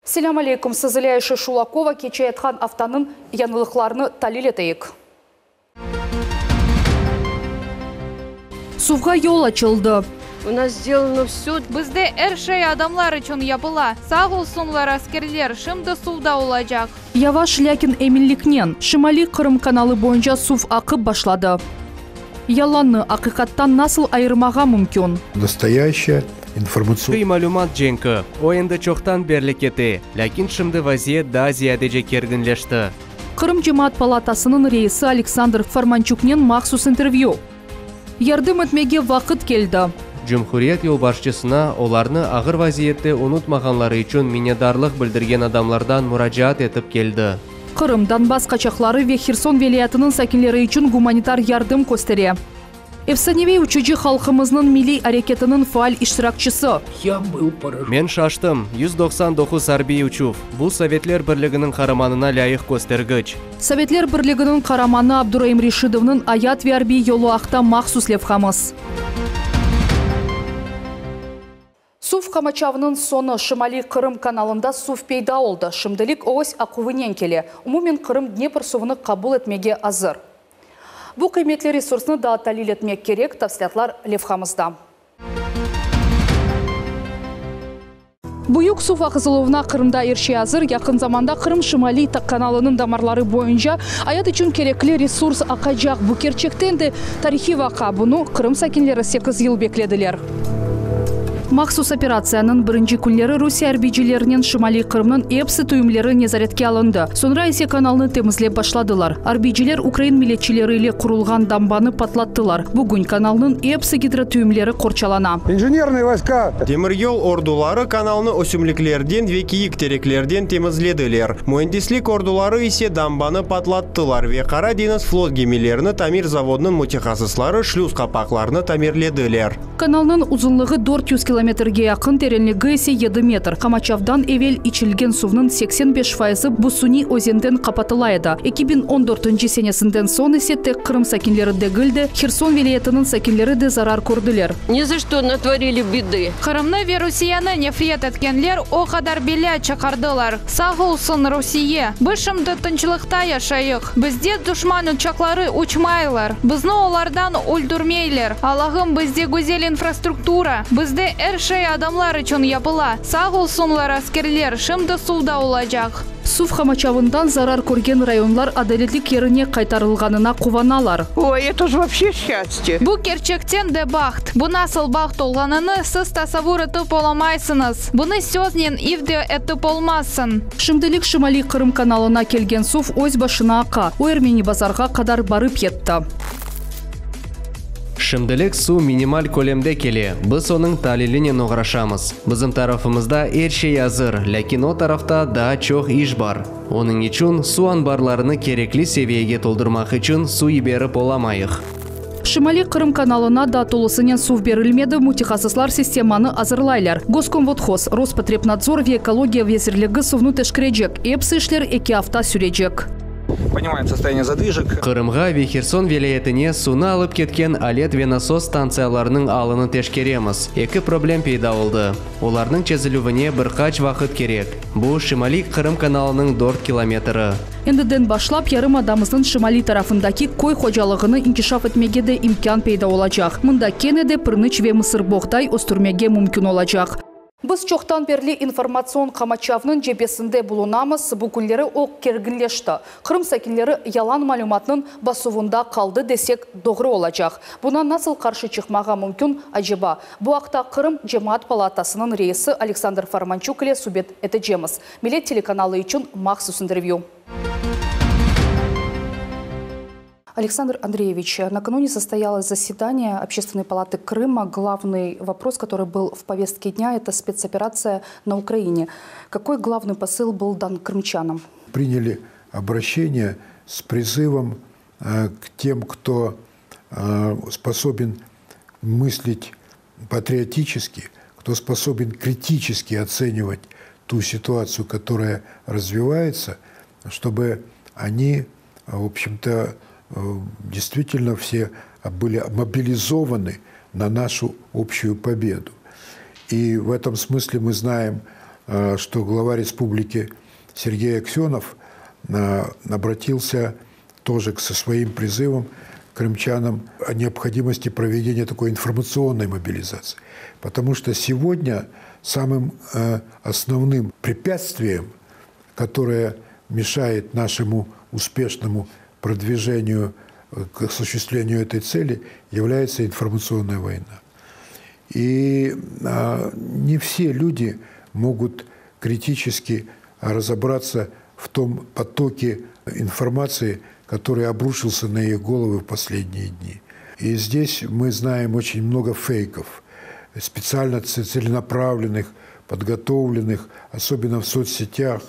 Selâm aleyküm, siz ile Ayşe Şulakova, keçeyatqan aftanıñ yañılıqlarını talil eteyik. Suvğa yol açıldı. U nas sdelano vsё. Bizde er şey adamlar içün yapıla. Sağ olsunlar askerler, şimdi suv da olacaq. Yavaş, lâkin eminliknen, Şimaliy Qırım kanalı boyunca suv aqıp başladı. Yalannı aqiqattan nasıl ayırmağa mümkün? Nastoyaşçaya informatsion. Qıy malümat cenki, o endi çoqtan berli kete, lâkin şimdi vaziyet daa ziyadece kerginleşti. Qırım Cemaat palatasınıñ reisi Aleksandr Formançuknen mahsus intervyü. Yardım etmege vaqıt keldi. Cumhuriyet yolbaşçısına olarnı ağır vaziyette unutmağanları içün minnetdarlıq bildirgen adamlardan muracaat etip keldi. Qırım, Donbass qaçaqları ve Herson vilâyetiniñ sakinleri içün gumanitar yardım köstere. Efsaneviy uçucı halqımıznıñ milliy areketiniñ faal iştirakçisi. Men şaştım, 199 arbiy uçuv, bu Sovetler Birliginiñ qaramanına lâyıq köstergiç. Sovetler Birliginiñ qaramanı Abduraim Reşidovnıñ ayat ve arbiy yolu aqta mahsus levhamız. Suv qamaçavınıñ soñu, Şimaliy Qırım kanalında suv peyda oldı. Şimdilik o öz aquvınen kele. Umumen Qırım Dnepr suvını qabul etmege azır. Bu qıymetli resursnı daa talil etmek kerek, tafsilâtlar levhamızda. Büyük suv aqızıluvına Qırımda er şey azır. Yaqın zamanda Qırım Şimaliy kanalınıñ damarları boyunca ayat içün kerekli resurs aqacaq. Bu kerçekten de tarihiy vaqia, bunı Qırım sakinleri sekiz yıl beklediler. Mahsus operatsiyanıñ birinci künleri Rusiye arbiycilerinen Şimaliy Qırımnıñ epsi tüyümleri nezaretke alındı. Soñra ise kanalnı temizlep başladılar. Arbiyciler ukrain milletçileri ile qurulğan dambanı patlattılar. Bugün kanalnıñ epsi gidrotüyümleri qorçalana. İnjenernıye voyska. Demiryol orduları kanalnı ösümliklerden ve kiyik tereklerden temizlediler. Müendislik orduları ise dambanı patlattılar ve Qara deñiz flot gemilerini tamir zavodınıñ mütehassısları şlüz qapaqlarını tamirlediler. Kanalnıñ uzunlığı 400 kilometrge yaqın, terenligi ise yedi metr. Qamaçavdan evel içilgen suvnıñ 85 fayızı bu suniy özenden qapatıla edi. 2014 senesinden soñ ise tek Qırım sakinleri degil de, Herson vilâyetiniñ sakinleri de zarar kördiler. Ni za çto natvorili bedı. Qırımnı ve Rusiyeni nefret etkenler o qadar belâ çıqardılar. Sağ olsun Rusiye! Biz şimdi tınçlıqta yaşayıq. Bizde duşman uçaqları uçmaylar, bizni olardan öldürmeyler. Allahım, bizde güzel infrastruktura, bizde er şey adamlar içün yapıla. Sağ olsunlar askerler, şimdi suv da olacaq. Suv qamaçavından zarar körgen rayonlar adaletlik yerine qaytarılğanına quvanalar. Oy, eto je voobşe şçastye! Bu kerçekten de baht. Bu nasıl baht olğanını siz tasavvur etip olamaysıñız. Bunı söznen ifde etip olmazsıñ. Şimdilik Şimaliy Qırım kanalına kelgen suv öz başına aqa, o Ermeni Bazarğa qadar barıp yetti. Şimdilik suv minimal kölemde kele, biz onıñ talilinen oğraşamız. Bizim tarafımızda er şey azır, lâkin o tarafta daa çoq iş bar. Onıñ içün suv anbarlarını kerekli seviyege toldurmaq içün suv yiberip olamayıq. Şimaliy Qırım kanalına da tolusınen suv berilmedi, mütehassıslar sistemanı azırlaylar. Goskomvodhoz, Rospotrebnadzor ve Ekologiya vezirligi suvnı teşkirecek. Epsi işler eki afta sürecek. Ponimayem sostoyaniye zadvijek. Qırımğa ve Herson vilâyetine suvnı alıp ketken alet ve nasos stantsiyalarınıñ alını teşkeremiz. Eki problem peyda oldı. Olarnıñ çezilüvine bir qaç vaqıt kerek. Bu, Şimaliy Qırım kanalınıñ dört kilometri. Endiden başlap yarımadamıznıñ şimaliy tarafındaki köy hocalığını inkişaf etmege de imkân peyda olacaq. Mında kene de pirniç ve mısırboğday östürmege mümkün olacaq. Biz çoqtan berli informatsion qamaçavnıñ cebesinde bulunamız, bu künleri o kerginleşti. Qırım sakinleri yalan malümatnıñ basuvında qaldı desek doğru olacaq. Buna nasıl qarşı çıqmağa mümkün, aceba? Bu aqta Qırım Cemaat palatasınıñ reisi Aleksandr Formançuk ile subet etecemiz. Millet telekanalı içün mahsus intervyü. Александр Андреевич, накануне состоялось заседание Общественной палаты Крыма. Главный вопрос, который был в повестке дня, это спецоперация на Украине. Какой главный посыл был дан крымчанам? Приняли обращение с призывом э, к тем, кто э, способен мыслить патриотически, кто способен критически оценивать ту ситуацию, которая развивается, чтобы они, в общем-то, э, действительно все были мобилизованы на нашу общую победу. И в этом смысле мы знаем, что глава республики Сергей Аксенов обратился тоже со своим призывом крымчанам о необходимости проведения такой информационной мобилизации. Потому что сегодня самым основным препятствием, которое мешает нашему успешному продвижению к осуществлению этой цели, является информационная война. И не все люди могут критически разобраться в том потоке информации, который обрушился на их головы в последние дни. И здесь мы знаем очень много фейков, специально целенаправленных, подготовленных, особенно в соцсетях.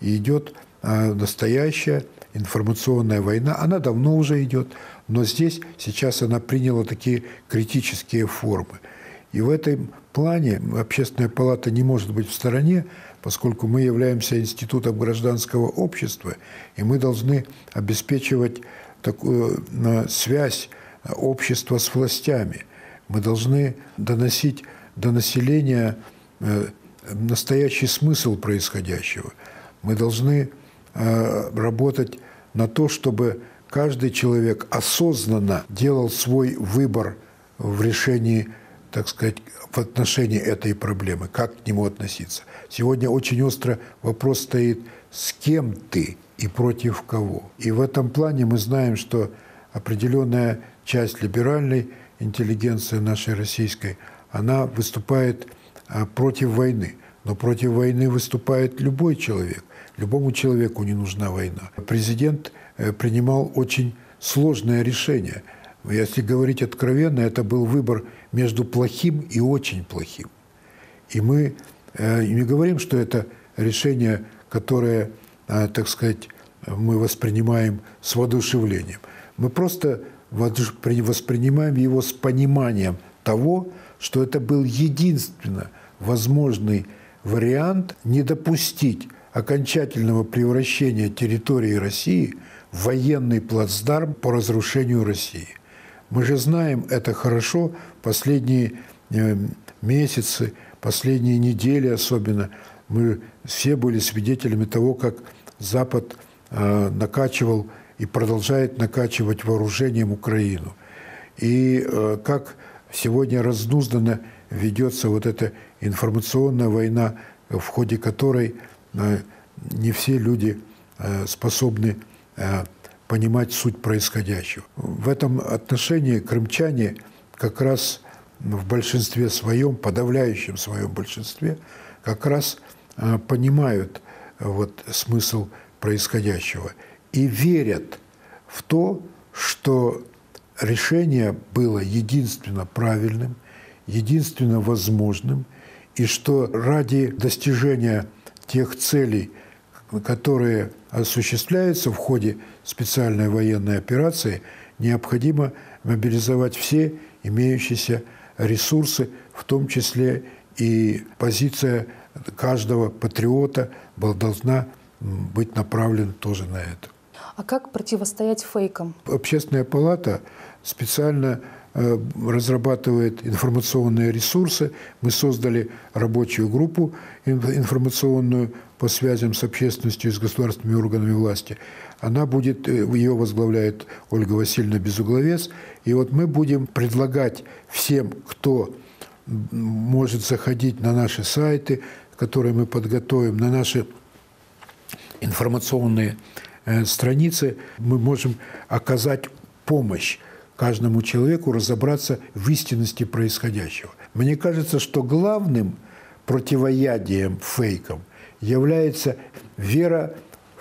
И идет настоящая информационная война. Она давно уже идет, но здесь сейчас она приняла такие критические формы. И в этом плане Общественная палата не может быть в стороне, поскольку мы являемся институтом гражданского общества, и мы должны обеспечивать такую связь общества с властями. Мы должны доносить до населения настоящий смысл происходящего. Мы должны работать на то, чтобы каждый человек осознанно делал свой выбор в решении, так сказать, в отношении этой проблемы, как к нему относиться. Сегодня очень остро вопрос стоит, с кем ты и против кого. И в этом плане мы знаем, что определенная часть либеральной интеллигенции нашей российской, она выступает против войны. Но против войны выступает любой человек. Любому человеку не нужна война. Президент принимал очень сложное решение. Если говорить откровенно, это был выбор между плохим и очень плохим. И мы не говорим, что это решение, которое, так сказать, мы воспринимаем с воодушевлением. Мы просто воспринимаем его с пониманием того, что это был единственно возможный вариант не допустить окончательного превращения территории России в военный плацдарм по разрушению России. Мы же знаем это хорошо, последние месяцы, последние недели особенно, мы все были свидетелями того, как Запад накачивал и продолжает накачивать вооружением Украину. И как сегодня разнузданно ведется вот эта информационная война, в ходе которой не все люди способны понимать суть происходящего. В этом отношении крымчане как раз в большинстве своем, подавляющем своем большинстве, как раз понимают вот смысл происходящего и верят в то, что решение было единственно правильным, единственно возможным, и что ради достижения тех целей, которые осуществляются в ходе специальной военной операции, необходимо мобилизовать все имеющиеся ресурсы, в том числе и позиция каждого патриота должна быть направлена тоже на это. А как противостоять фейкам? Общественная палата специально разрабатывает информационные ресурсы. Мы создали рабочую группу информационную по связям с общественностью и с государственными органами власти. Она будет, ее возглавляет Ольга Васильевна Безугловец. И вот мы будем предлагать всем, кто может заходить на наши сайты, которые мы подготовим, на наши информационные страницы, мы можем оказать помощь каждому человеку разобраться в истинности происходящего. Мне кажется, что главным противоядием фейкам является вера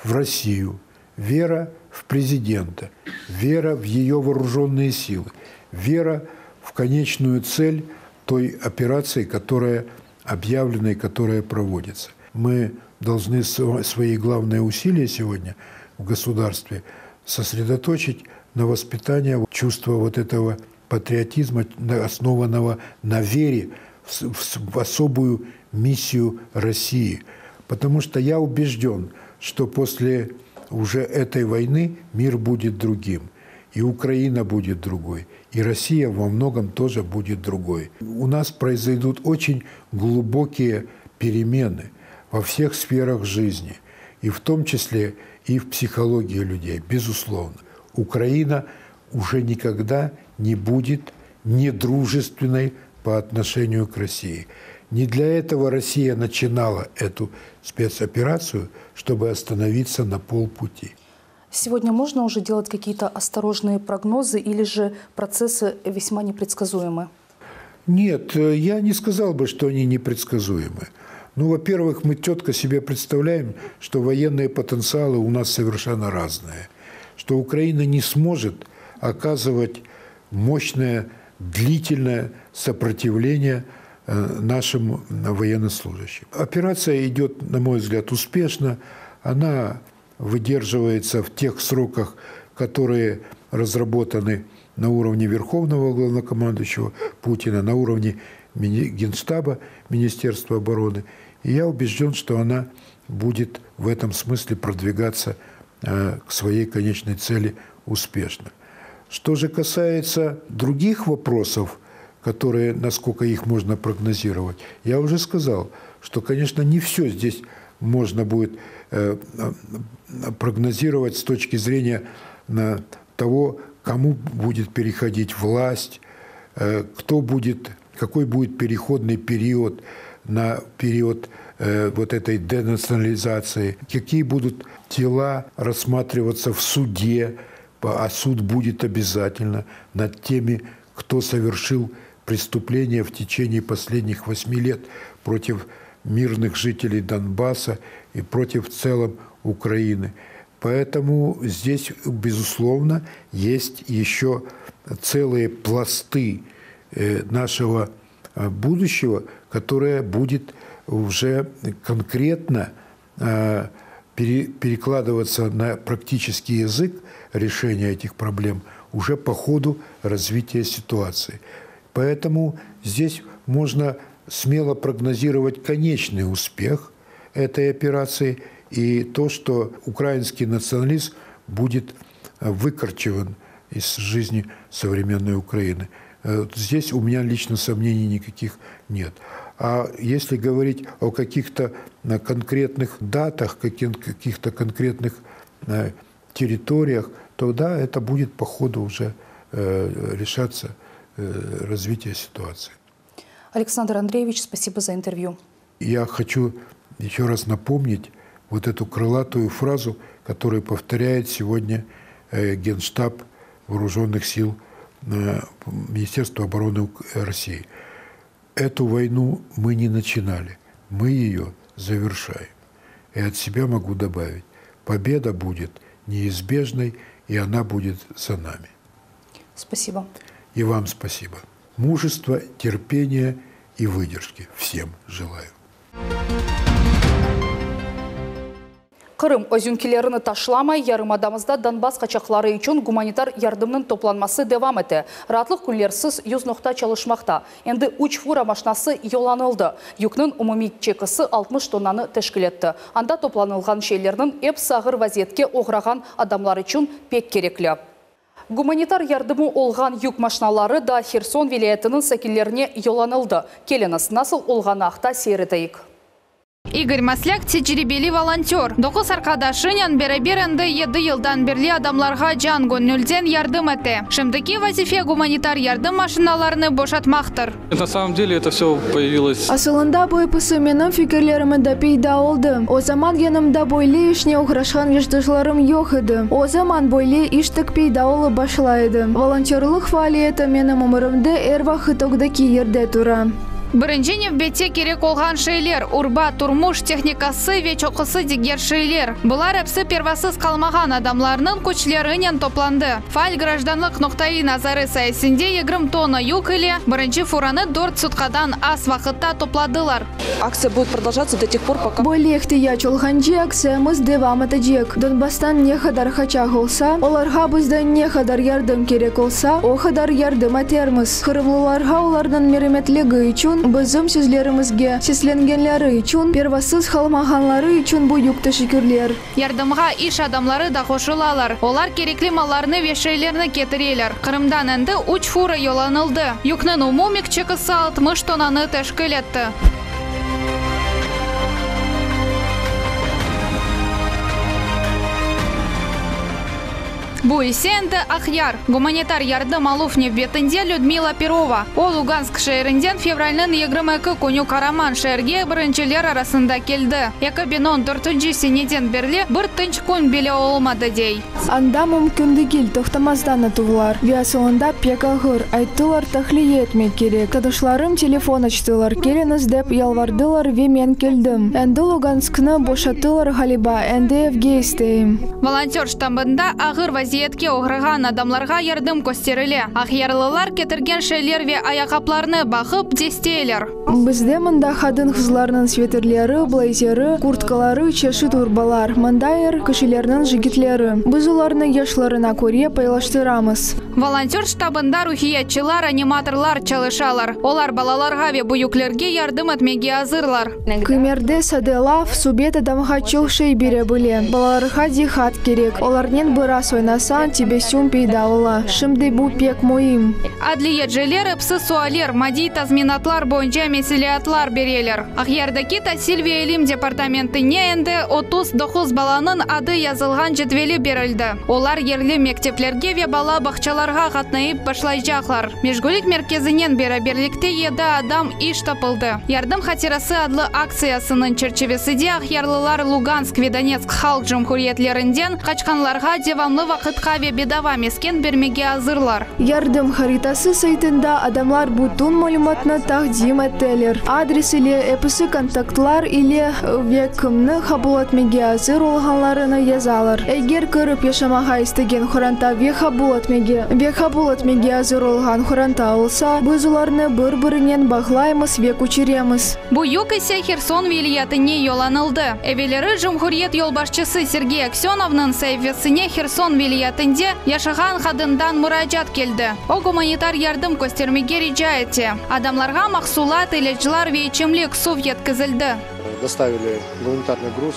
в Россию, вера в президента, вера в ее вооруженные силы, вера в конечную цель той операции, которая объявлена и которая проводится. Мы должны свои главные усилия сегодня в государстве сосредоточить на воспитание чувства вот этого патриотизма, основанного на вере в особую миссию России. Потому что я убежден, что после уже этой войны мир будет другим, и Украина будет другой, и Россия во многом тоже будет другой. У нас произойдут очень глубокие перемены. во всех сферах жизни, и в том числе и в психологии людей, безусловно. Украина уже никогда не будет недружественной по отношению к России. Не для этого Россия начинала эту спецоперацию, чтобы остановиться на полпути. Сегодня можно уже делать какие-то осторожные прогнозы или же процессы весьма непредсказуемы? Нет, э, я не сказал бы, что они непредсказуемы. Ну, во-первых, мы четко себе представляем, что военные потенциалы у нас совершенно разные, что Украина не сможет оказывать мощное, длительное сопротивление э, нашим военнослужащим. Операция идет, на мой взгляд, успешно. Она выдерживается в тех сроках, которые разработаны на уровне Верховного Главнокомандующего Путина, на уровне Генштаба Министерства обороны. И я убежден, что она будет в этом смысле продвигаться э, к своей конечной цели успешно. Что же касается других вопросов, которые, насколько их можно прогнозировать, я уже сказал, что, конечно, не все здесь можно будет э, прогнозировать с точки зрения того, кому будет переходить власть, э, кто будет, какой будет переходный период на период э, вот этой денационализации, какие будут тела рассматриваться в суде, а суд будет обязательно над теми, кто совершил преступления в течение последних восьми лет против мирных жителей Донбасса и против в целом Украины. Поэтому здесь, безусловно, есть еще целые пласты э, нашего э, будущего, которое будет уже конкретно э, перекладываться на практический язык решения этих проблем уже по ходу развития ситуации. Поэтому здесь можно смело прогнозировать конечный успех этой операции и то, что украинский национализм будет выкорчеван из жизни современной Украины. Э, здесь у меня лично сомнений никаких нет. А если говорить о каких-то э, конкретных датах, каких-то конкретных э, территориях, то да, это будет по ходу уже решаться развитие ситуации. Александр Андреевич, спасибо за интервью. Я хочу еще раз напомнить вот эту крылатую фразу, которую повторяет сегодня Генштаб Вооруженных сил Министерства обороны России. Эту войну мы не начинали, мы ее завершаем. И от себя могу добавить, победа будет неизбежной, и она будет за нами. Спасибо. И вам спасибо. Мужества, терпения и выдержки всем желаю. Qırım özüñkilerini taşlamay yarımadamızda Donbass qaçaqları içün gumanitar yardımnıñ toplanması devam ete. Raatlıq künlersiz yüz noqta çalışmaqta. Endi üç fura maşnası yollanıldı. Yükniñ umumiy çekisi 60 tonnanı teşkil etti. Anda toplanılğan şeylerniñ episi ağır vaziyetke oğrağan adamlar içün pek kerekli. Gumanitar yardımı olğan yük maşnaları da Herson vilâyetiniñ sakinlerine yollanıldı. Keliñiz, nasıl olğanı aqta seyir eteyik. İgor Maslâk tecribeli volontör. Doquz arqadaşınen beraber endi yedi yıldan berli adamlarğa can göñülden yardım ete. Şimdiki vazife gumanitar yardım maşinalarını boşatmaqtır. На самом деле это все появилось Asılında bu episi menim fikirlerimde peyda oldı. O zaman yanımda böyle işnen oğraşqan işdeşlerim yoq edi. O zaman böyle iş tek peyda olıp başlay edi. Volontörlıq faaliyeti menim ömürimde er vaqıt ögdeki yerde tura. Birinci nevbette kerek olğan şeyler, urba, turmuş tehnikası ve çoqusı diger şeyler. Bular episi pervasız qalmağan adamlarnıñ küçlerinen toplandı. Faal grajdanlıq noqtaiy nazarı sayesinde 20 tonna yük ile birinci furanı 4 sutkadan az vaqıtta topladılar. Акция будет продолжаться до тех пор, пока Böyle ihtiyac olğance aktsiyamız devam etecek. Donbasstan ne qadar qaçaq olsa, olarğa bizden ne qadar yardım kerek olsa, o qadar yardım etermiz. Qırımlılarğa olarnıñ merametligi içün, bizim sözlerimizge seslengenleri içün, pervasız qalmağanları içün büyük teşekkürler. Yardımğa iş adamları da qoşulalar. Olar kerekli mallarnı ve şeylerni ketireler. Qırımdan endi 3 fura yollanıldı. Yükniñ umumiy çekisi 60 tonnanı teşkil etti. Bu ise endi Aqyar. Gumanitar yardım aluv nevbetinde Lüdmila Perova. O, Lugansk şeerinden fevralniñ 22 künü qaraman şeerge birinciler arasında keldi. 2014 seneden berli bir tınç kün bile olmadı, dey. Anda mümkün degil, toqtamazdan atuvlar. Ve asılında pek ağır, ayttılar, tahliye etmek kerek. Tanışlarım telefon açtılar, keliñiz dep yalvardılar ve men keldim. Endi Lugansknı boşattılar ğaliba, endi evge isteyim. Volontör ştabında ağır vaziyetke oğrağan adamlarğa yardım kösterile. Aqyarlılar ketirgen şeyler ve ayaqqaplarnı baqıp desteyler. Bizde mında qadın-qızlarnıñ sveterleri, bleyzeri, kurtkaları, çeşit urbalar, mında er kişilerniñ jigitleri. Biz olarnı yaşlarına köre paylaştıramız. Volontör ştabında ruhiyatçılar, animatorlar çalışalar. Olar balalarğa ve büyüklerge yardım etmege azırlar. Kimerde sade laf, subet adamğa çoq şey bere bile. Balalarğa diqqat kerek, olarnen biraz oynasañ, tebessüm peyda ola. Şimdi bu pek müim. Adliyeciler epsi sualler, maddiy tazminatlar boyunca meseleatlar bereler. Aqyardaki tasil ve ilim departamentine endi 39 balanıñ adı yazılğan cedveli berildi. Olar yerli mekteplerge ve bala bağçalarğa qatnayıp başlaycaqlar. Meşğullik merkezinen beraberlikte yedi adam iş tapıldı. Yardım hatırası adlı aktsiyasınıñ çerçiveside aqyarlılar Lugansk ve Donetsk halq cumhuriyetlerinden qaçqanlarğa devamlı vaqıtqa ve bedava mesken bermege azırlar. Yardım haritası saytında adamlar bütün malümatnı taqdim eteler, adres ile, episi kontaktlar ile ve kimni qabul etmege azır olğanlarını yazalar. Eger kirip yaşamağa istegen qoranta ve qabul etmege ve qabul etmege azır olğan qoranta olsa, biz olarnı bir-birinen bağlaymız ve köçüremiz. Bu yük ise Herson vilâyetine yollanıldı. Evelleri cumhuriyet yolbaşçısı Sergey Aksönovnıñ saifesine Herson vilâyetinde yaşağan qadından muracaat keldi. O, gumanitar yardım köstermege rica ete. Adamlarğa mahsulat, ilâclar ve içimlik suv yetkizildi.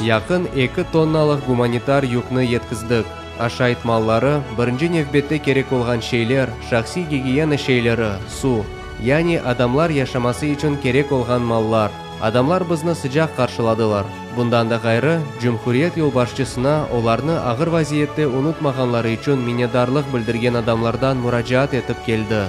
Yaqın eki tonnalıq gumanitar yükni yetkizdik. Aşayt malları, birinci nevbette kerek olğan şeyler, şahsiy gigiyena şeyleri, suv. Yani adamlar yaşaması içün kerek olğan mallar. Adamlar bizni sıcaq qarşıladılar. Bundan da ğayrı, cumhuriyet yolbaşçısına olarnı ağır vaziyette unutmağanları içün minnetdarlıq bildirgen adamlardan muracaat etip keldi.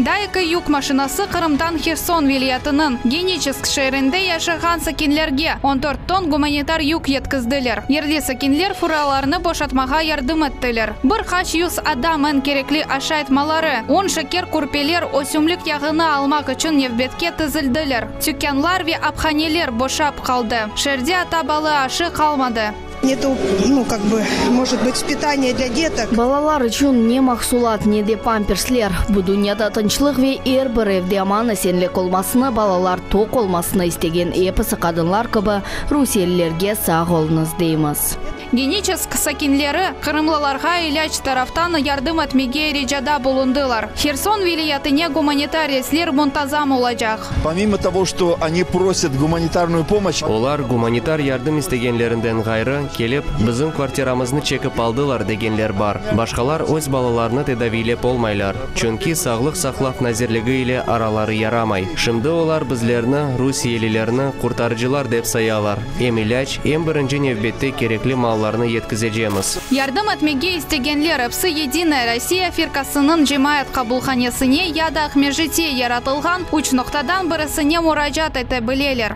Daa eki yük maşinası Qırımdan Herson vilâyetiniñ Geniçesk şeerinde yaşağan sakinlerge 14 ton gumanitar yük yetkizdiler. Yerli sakinler furalarnı boşatmağa yardım ettiler. Bir qaç yüz adam eñ kerekli aşayt malları, un, şeker, kürpeler, ösümlik yağını almaq içün nevbetke tizildiler. Tükânlar ve aphaneler boşap qaldı. Şeerde ata balı aşı qalmadı. Netu, nu, kak bı, mojet bıt, pitaniye dlâ detok. Balalar içün ne mahsulat, ne de pampersler. Bu dünyada tınçlıq ve er bir evde aman-esenlik olmasını, balalar toq olmasını istegen episi qadınlar kibi rusiyelilerge sağ oluñız deymiz. Geniçesk sakinleri qırımlılarğa ilâc taraftan yardım etmege ricada bulundılar. Herson vilâyetine gumanitar reysler muntazam olacaq. Pomimo togo, çto oni prosят gumanitarnuyu pomoşç. Olar gumanitar yardım istegenlerinden ğayrı, kelip, bizim kvartiramıznı çekip aldılar degenler bar. Başqalar öz balalarını tedaviylep olmaylar, çünki Sağlıq saqlav nazirligi ile araları yaramay. Şimdi olar bizlerni, rusiyelilerni, qurtarıcılar dep sayalar. Em ilâc, em birinci nevbette kerekli mallarnı yetkizecemiz. Yardım etmege istegenler episi Yedinaya Rossiya firqasınıñ cemaat qabulhanesine ya da Aqmescitte yaratılğan üç noqtadan birisine muracaat ete bileler.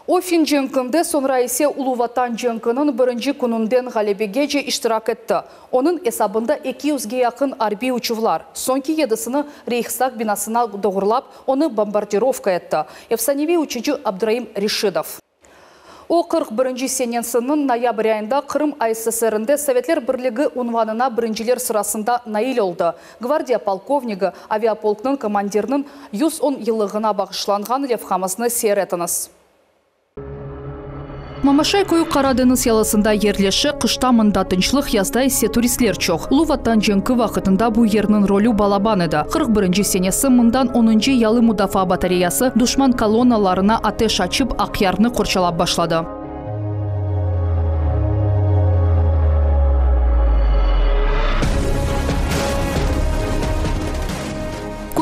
O, Fin cenkinde, soñra ise Ulu Vatan cenkiniñ birinci kününden ğalebegece iştirak etti. Onıñ esabında eki yüzge yaqın arbiy uçuvlar, soñki yedisini Reyhstag binasına doğurlap, onı bombardirovka etti efsaneviy uçucı Abduraim Reşidov. O, 41 senesiniñ noyabr ayında Qırım ASSRinde Sovetler Birligi unvanına birinciler sırasında nail oldı. Gvardiya polkovnigi, aviapolknıñ komandiriniñ 110 yıllığına bağışlanğan levhamıznı seyir etiñiz. Mamaşay köyü Qara deñiz yalısında yerleşe, qışta mında tınçlıq, yazda ise turistler çoq. Ulu Vatan cenki vaqıtında bu yerniñ rolü balaban edi. 41 senesi mından onuncı yalı mudafaa batareyası duşman kolonnalarına ateş açıp, Aqyarnı qorçalap başladı.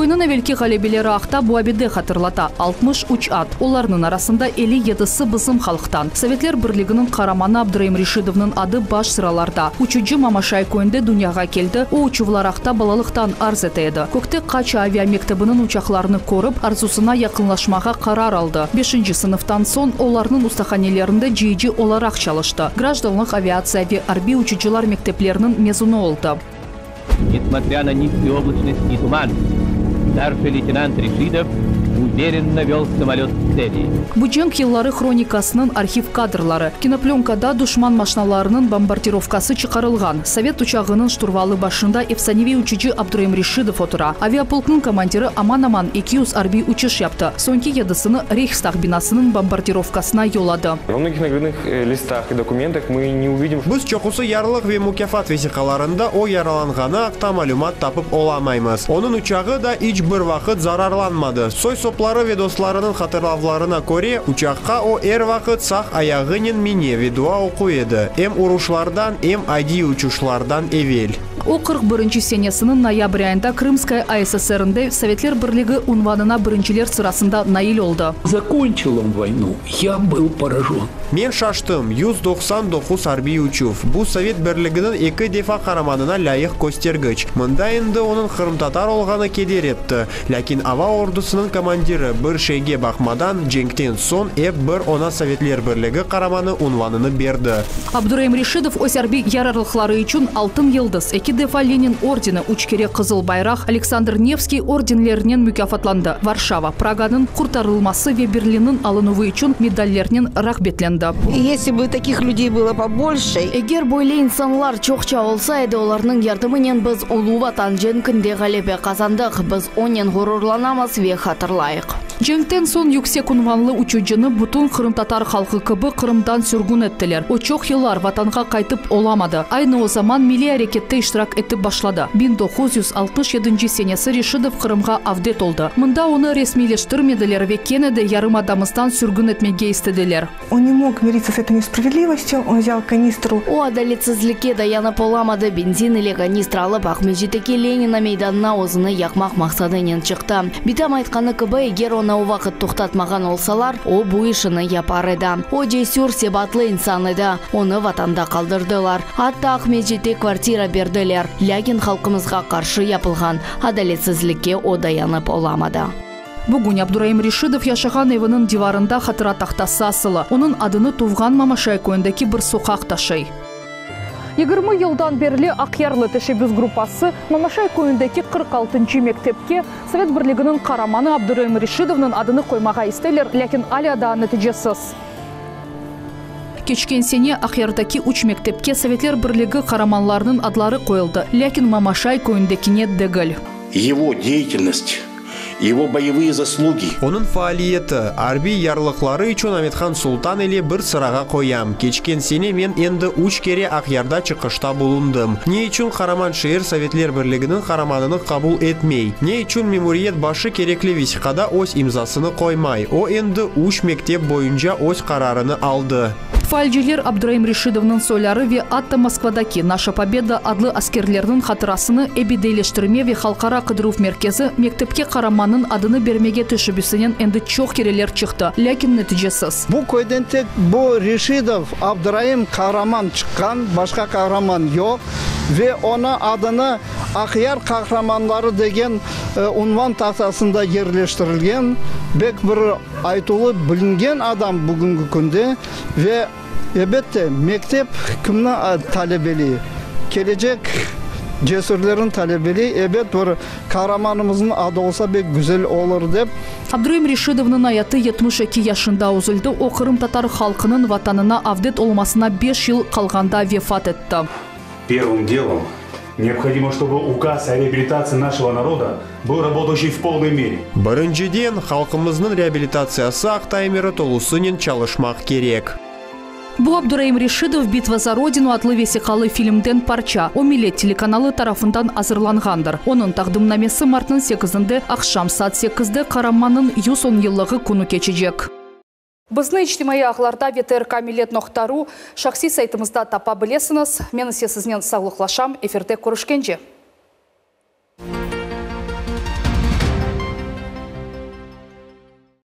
Köyniñ evelki ğalebeleri aqta bu abide hatırlata, 63 at, olarnıñ arasında 57si bizim halqtan. Sovetler Birliginiñ Qaramanı Abdureim Reşidovnıñ adı baş sıralarda. Uçucı Mamaşay köyünde dünyağa keldi, o uçuvlar aqta balalıqtan arz ete edi. Kökte Kaça avia mektebiniñ uçaqlarını körip, arzusına yaqınlaşmağa qarar aldı. Beşinci sınıftan soñ olarnıñ ustahanelerinde cıyıcı olaraq çalıştı. Grajdanlıq aviatsiya ve arbiy uçucılar mektepleriniñ mezunı oldı. Nesmotrâ na nizkую oblaçnost i tuman, starşiy leytenant Reşidov uverенно vel samolöt k tseli. Bu cenk yılları hronikasınıñ arhiv kadrları. Kinoplönkada duşman maşnalarınıñ bombardirovkası çıqarılğan. Sovet uçağınıñ şturvalı başında efsaneviy uçucı Abdureim Reşidov otura. Aviapolknıñ komandiri aman-aman 200 arbiy uçuş yaptı. Soñki yedisini Reyhstag binasınıñ bombardirovkasına yolladı. Vo mnogih nagradnıh listah i dokumentah mı ne uvidim. Biz çoqusı yarlıq ve mukâfat vesiqalarında o yaralanğanı aqta malümat tapıp olamaymız. Onıñ uçağı da iç bir vaqıt zararlanmadı. Soy-sopları ve dostlarınıñ hatırlavlarına köre, uçaqqa o er vaqıt sağ ayağınen mine ve dua oquy edi, em uruşlardan, em adiy uçuşlardan evel. O, 41 senesiniñ noyabr ayında Krımskaya ASSR-nde Sovetler Birligi unvanına birinciler sırasında nail oldı. Zakonçil on voynu, ya byl porajon. Men şaştım, 199 arbiy uçuv, bu Sovet Birliginiñ eki defa qaramanına lâyıq köstergiç. Mında endi onıñ qırımtatar olğanı keder etti. Lâkin ava ordusınıñ komandiri, bir şeyge baqmadan, cenkten soñ ep bir oña Sovetler Birligi Qaramanı unvanını berdi. Abdureim Reşidov öz arbiy yararlıqları içün Altın Yıldız, eki defa Lenin ordeni, üç kere Qızıl Bayraq, Aleksandr Nevskiy ordenlerinen mukâfatlandı, Varşava, Praganıñ qurtarılması ve Berlinniñ alınuvı içün medallernen rağbetlendi. Esli bı takih lüdey bylo pobolşe. Eger böyle insanlar çoqça olsa edi, olarnıñ yardımınen biz Ulu Vatan cenkinde ğalebe qazandıq. Biz onen ğururlanamız ve hatırlayıq. Cenkten soñ yüksek unvanlı uçucını bütün qırımtatar halqı kibi Qırımdan sürgün ettiler. O çoq yıllar Vatanğa qaytıp olamadı. Aynı o zaman milliy arekette iştirak etip başladı. 1967 senesi Reşidov Qırımğa avdet oldı. Mında onı resmiyleştirmediler ve kene de yarımadamızdan sürgün etmege istediler. On ne mog miritsâ s etoy nespravedlivostyu, on vzyal kanistru. O adaletsizlikke dayanıp olamadı, benzin ile kanistra alıp, Aqmescitteki Lenina meydanına özüni yaqmaq maqsadınen çıqtı. Bitam aytqanı kibi, eger onı o vaqıt toqtatmağan olsalar, o bu işini yapar edi. O cesür, sebatlı insan edi. Onı vatanda qaldırdılar. Atta Aqmescitte kvartira berdiler. Lâkin halqımızğa qarşı yapılğan adaletsizlikke o dayanıp olamadı. Bugün Abduraim Reşidov yaşağan eviniñ divarında hatıra tahtası asılı. Onıñ adını tuvğan Mamaşay köyündeki bir soqaq taşıy. 20 yıldan berli Aqyarlı teşebbüs gruppası Mamaşay köyündeki 46-ncı mektepke Sovet Birliginiñ Qaramanı Abduraim Reşidovnıñ adını qoymağa isteyler, lâkin alâ daa neticesiz. Keçken sene Aqyardaki üç mektepke Sovetler Birligi Qaramanlarınıñ adları qoyuldı, lâkin Mamaşay köyündekine degil. Yego deyatelnost Ego boyevıye zaslugi. Onıñ faaliyeti, arbiy yarlıqları içün Amethan Sultan ile bir sırağa qoyam. Keçken sene men endi üç kere Aqyarda çıqışta bulundım. Ne içün qaraman şeer Sovetler Birliginiñ qaramanını qabul etmey? Ne içün memuriyet başı kerekli vesiqada öz imzasını qoymay? O endi üç mektep boyunca öz qararını aldı. Faalciler Abduraim Reşidovnıñ soyları ve atta Moskvadaki Naşa Pobeda adlı askerlerniñ hatırasını ebediyleştirme ve halqara qıdıruv merkezi mektepke qaramannıñ adını bermege teşebbüsinen endi çoq kereler çıqtı, lâkin neticesiz. Bu köyden tek bu Reşidov Abduraim qahraman çıqqan, başqa qahraman yoq ve onı adını Aqyar qahramanları degen unvan tahtasında yerleştirilgen, bek bir Aytuvlı bilingen adam bugünki künde ve, elbette, mektep kimni talebeliy? Kelecek cesürlerni talebeliy. Ebet, bir qaramanımıznıñ adı olsa bek güzel olur, dep. Abdureim Reşidovnıñ ayatı 72 yaşında üzüldi, o, qırımtatar halqınıñ Vatanına avdet olmasına beş yıl qalğanda vefat etti. Первым делом необходимо, чтобы указ о реабилитации нашего народа был работающий в полной мере. Birinciden, halqımıznıñ reabilitatsiyası aqta emiri tolusınen çalışmaq kerek. Bu Abduraim Reşidov Bitva za Rodinu adlı vesiqalı filmden parça, o Millet telekanalı tarafından azırlanğandır. Onıñ taqdimnamesi martnıñ sekizinde aqşam saat sekizde Qaramannıñ 110 yıllığı künü keçecek. Bizni içtimaiy ağlarda ve trk-millet.ru şahsiy saytımızda tapa bilesiñiz. Men ise siznen sağlıqlaşam, efirde körüşkence.